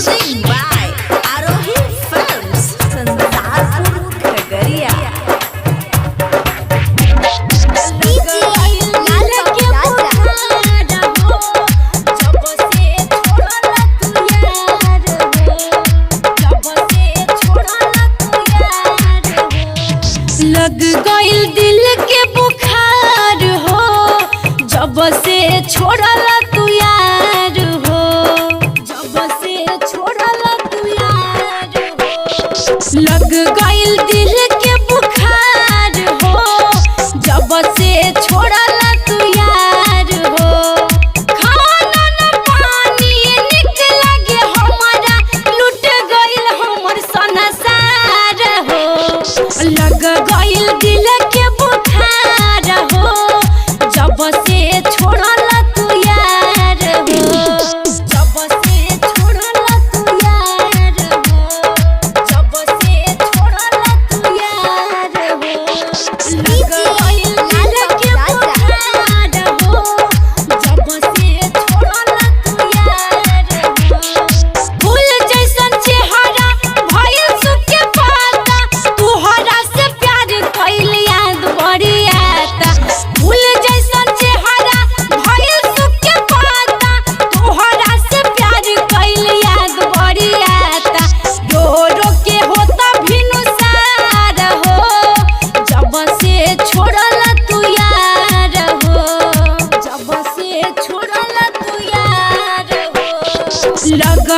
Music by Arohi Films, Sansarpur, Khagaria. DJ Lal Babu Raja. लग गइल दिल के बुखार हो जब से छोड़ल तू यार हो, जब से छोड़ल तू यार हो। लग गइल दिल के बुखार हो जब से छोड़ल तू यार हो। खाना न पानी निक लगे हमारा, लुट गइल हमर संसार हो। लग गइल दिल के बुखार हो जब से छोड़ल तू यार हो, जब से छोड़ल तू यार हो, जब से छोड़ल तू यार हो। लग गइल दिल के बुखार हो जब से छोड़ल तू यार हो। फूल जैसन चेहरा भइल सुखे पाता, तुहरा से प्यार कइल याद बड़ी आता। फूल जैसन चेहरा भइल सुखे पाता, तुहरा से प्यार कइल याद बड़ी आता। रो रो के होता भिनुसार हो जब से छोड़ल तू यार हो, जब से छोड़ल तू यार हो। लग